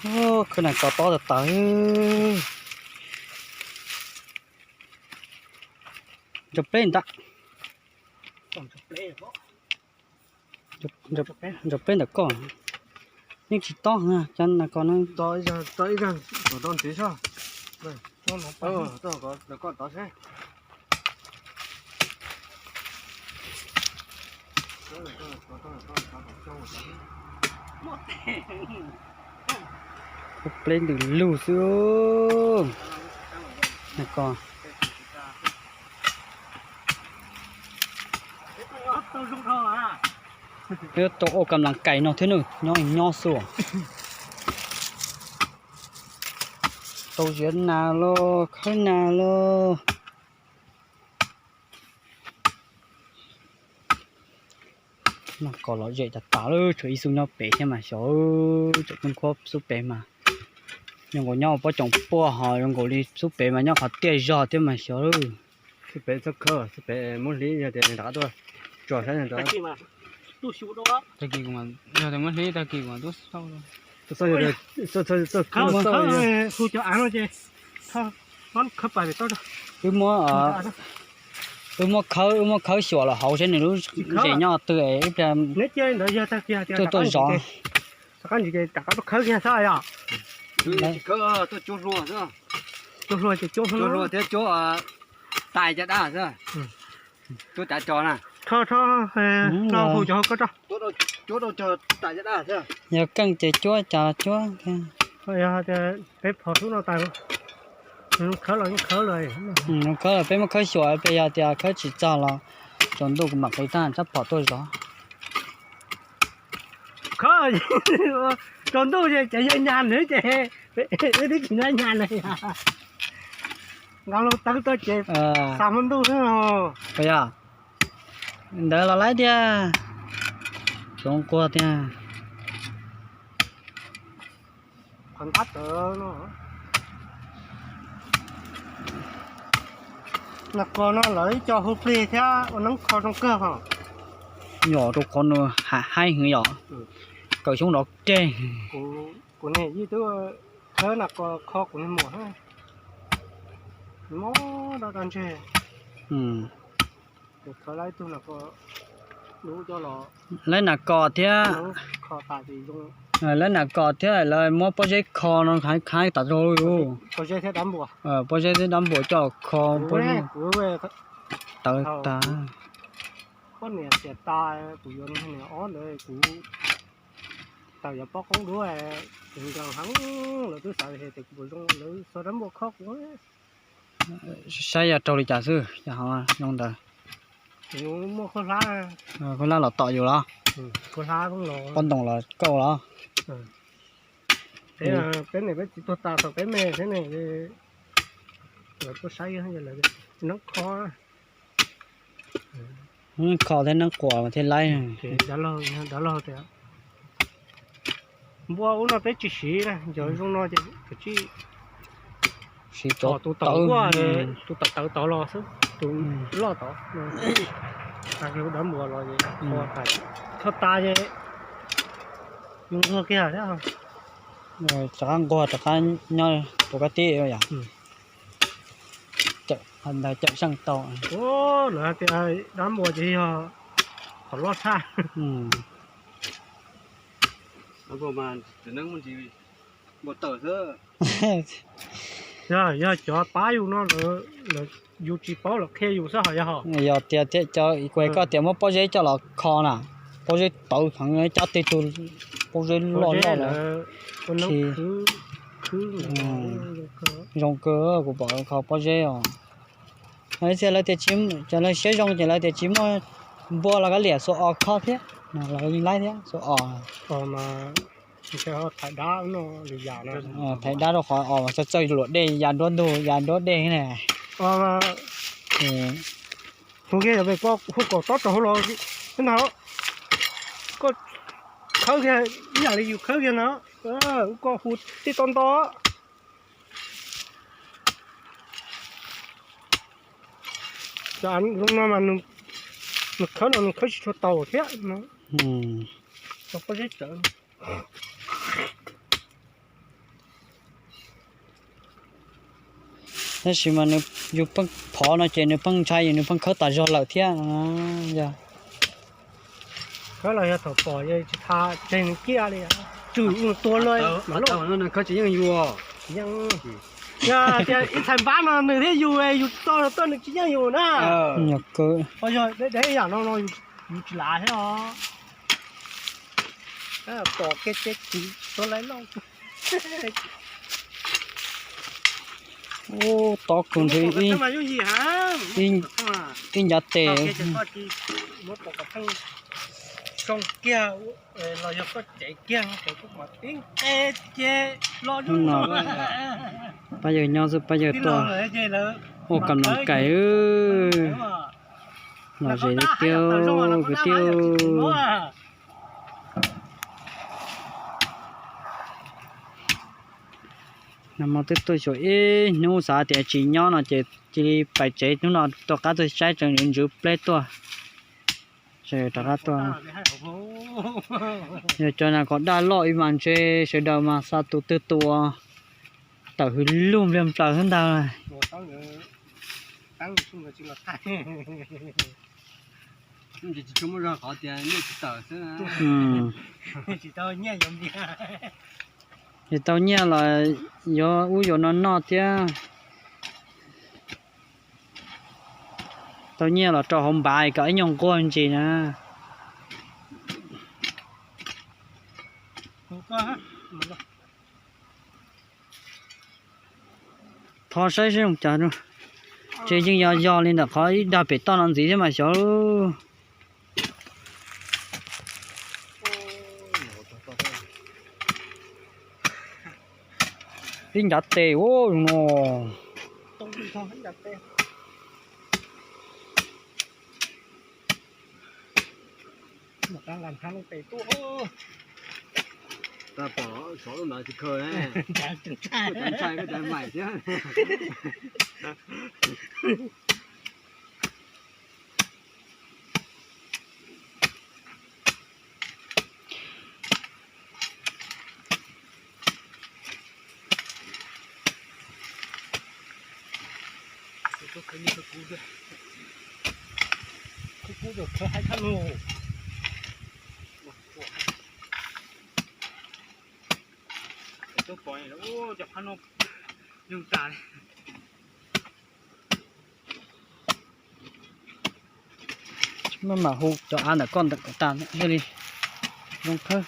Khawb nas kos tob tas tas. Ntsaws pleb ntag. Ntsaws pleb ntawm koj. Yeej tsis tob, cov nas kos no. Ua pleb ntws lug xwb. Nas kos. Peb tau ua kam las kais no thiab nws nyob nyob xwb. Tau ziav nas los khawb nas los. Nas kos lom zem tas tas lawm, tshuav ib xub nyob pem thiab mas xyov, tseem kub khuab xub pem mas. Zoo nkaus nyob pob coom puaj ho zoo nkaus li xub pem mas nyob qhov tiaj zog thiab mas xyov. Xub pem txhob khawb, xub pem muab hlib yog tias nws rov qab tuaj tso saib. Tag kis, yog tias muab hlib tag kis kuv mam tuaj xauj. Wb muab, wb muab khawb, wb muab khawb xyuas los hauv saib nws lub zem nyob twg ib pliag tuaj tuaj zov. Rov qab ntsis ces rov qab tuaj khawb kiag xwb yom. Tuaj hlua thiab cuab tais caj dab xwb. Cuab cav cos na. Rho, rho, rho hu cov hauv koj tso. Cuab rau cog tais caj dab xwb. Yog keej ces cuab cas cuab thiab. Yog tias peb phom hlub no tas, khawb los yeej khawb lawm. Khawb los peb muab khawb xyuas, peb yog tias khawb tsis txog los tsaus ntuj kuv mam qiv tag rab phom tuaj zov. Khawb tsaus ntuj ces cov yawg nyag nws ces wb twb tsis nyob nyag na. Nqa lub tawb tuaj ces xa hmo ntuj xwb. Yog ntawd los laib tiag. Tsoov quag tiag. Qhov ntab tawv no, nas kos no lawv ib co hu plig thiab ua neeb kho zoo kawg hos. Yog rau qhov nws haib heev yom. Kawm xyoob dov deg. Kuv niag yij twb khawb nas kos kho kuv niag muam, mob dab dab ntseg. Kuv khawb lawv ib tug nas kos, lub coj los, lawv nas kos thiab, lawv nas kos thiab lawv muab pob zeb kho no khav tas zog. Pob zeb thiab dab npuas, pob zeb thiab dab npuas coj los kho, pob zeb tawv tas. Poj niam tias tas, kuv yuav niag ob ntawd kuv tawm yuav pob qoob duab, kuv nkees heev, lawv twb xav tias kuv puas zoo, lawv txog dab npuas kho kuv. Saib yog raug li cas xwb, yog zoo ntawd. Muaj khaub hlab, khaub hlab los tom yus los, pob ntoos los kauj los. Peb niam peb txiv tuag tas tau peb me thiab ne, lawv tuaj saib lawv neeb kho, neeb kho thiab neeb quas thiab laib. Dab laug tias npua ub no peb tsis siv na, cov zoo no ces kav tsij siv cov tus tawv, tus tawv tawv tod los xwb, tus loj tod. Dab npuas los es kho tas ces yus nquag kiag thiab. Rov qab nquag rov qab nyob tus kab tib yom. Ntawd cawm seej tau. Lawv hais tias dab npuas ces yog qhov loj tshaj. Yog, yog cov pab yus no lawm, yus tsis paub lawv qhia yus xwb hos yog. Yog tias thiaj cov kuv hais koj tias muab pob zeb coj los kho na, pob zeb tawv heev, cov tej tug pob zeb loj loj los. Zoo kawg, kuv pom kho pob zeb os. Txhia lawv tias, cov lawv siab zoo ces lawv tias tsis muaj npua los kav liam xuas os kho thiab, lawv laib thiab xuas os. Thaiv dab rau qhov os mas txawj txawj luam dej ya nruab ntug ya nruab dej ne. Hu kiag yog pem koj hu kom tob rau hauv los, ntag, koj khawb kiag ib yam li yus khawb kiag ntag, koj hu tib tob nto. Cov zoo no mas nws Nws khawb no nws khawb tsis tshua tau thiab no. Tau pob zeb tsawv. Tab sis mas nws, yus pheej phov no ces nws pheej ntshai, nws pheej khawb tas zog lawm thiab. Yog khawb los yog thaum pom tsis tha tseg nws ciaj li, tswm ua tua lawm. Khawb tsis yeej yus. Yog tias ib txhais npab no nws thiab yus, yus tso tuaj nws tsis yeej yus na. Yog deb ib yam no no yus tsis lav thiab os. Pom kiag ces kwv tuav lawv lauj. Ub, tob kawg ntshe ib ncav tes. Kiag los yog koj cev kiag no ces kuj mam tib nqe ces los no. Pab yawg nyob xwb, pab yawg tuaj ua kam noom kais. Lom zem li tiag kwv tij. Nag hmo twb tuaj xyuas ib hnub xav tias tsis nyob no ces cia li pais tsev, hnub no rov qab tuaj saib tseem ntsws pleb tuaj. Rov qab tuaj. Yog cov nas kom daj loj ib mas ntshe sawv daws mas xa tus twg tus tawm hws lug npliag nplaws xwb ntag. Tsis tau nyiaj los yuav ub yuav no noj thiab. Tau nyiaj los rau hauv npav kom ib nyuag nquag ntsis na. Thov saib seb zoo cas. Ces yeej yog yog li ntawm qhov ib dag pem toj no ntxiv thiab mas xyov. Ib ncav tes ua no. Tau pom sov lub ntawd tsis khaws, ntshai koj cov mais thiab. Maj mam hu cov av ntawm koj ntawm kom tas thiaj li zoo khawb.